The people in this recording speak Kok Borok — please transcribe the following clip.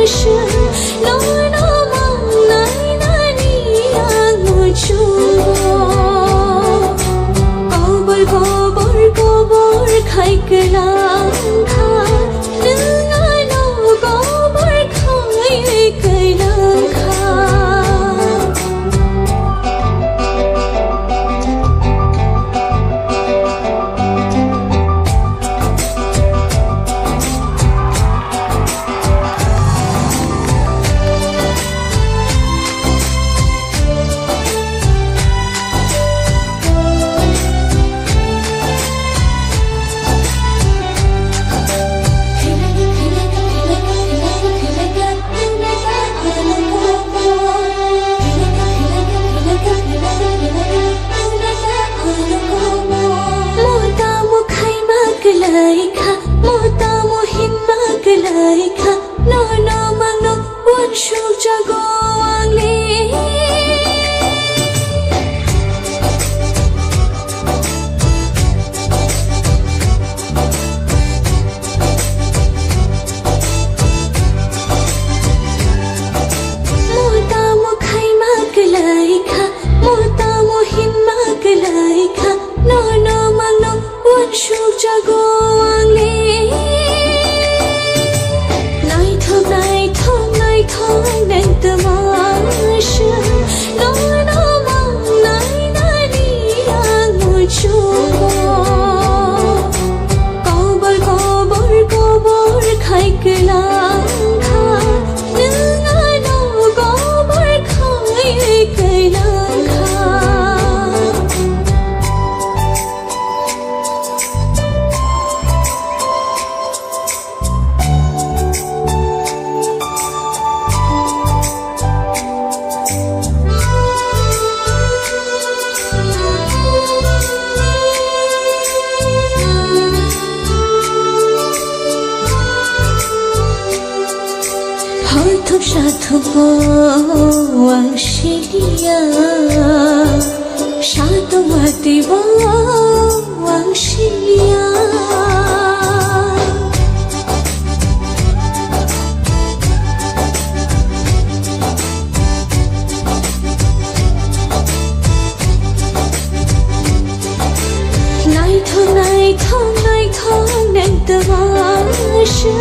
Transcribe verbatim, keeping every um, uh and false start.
Nono mangnai nani ang muchungo. Kobor, kobor, kobor khai kwlang kha. Nwng ano kobor khai kwlang kha. Mo tamo khaima kwlai kha, mo tamo hinma kwlai kha, nono mangno uansukjago ang le. Mo tamo khaima kwlai kha, mo tamo hinma kwlai kha, nono mangno uansukjago ang le. Naithok, naithok, naithok nang twma se, nono mangnai nani ang muchungo. Kobor, kobor, kobor khai kwlang kha, nwng ano kobor khai kwlang kha. Hor thupsa thupo ang siliya, sato mati bo ang siliya. Naithok, naithok, naithok nang twma se.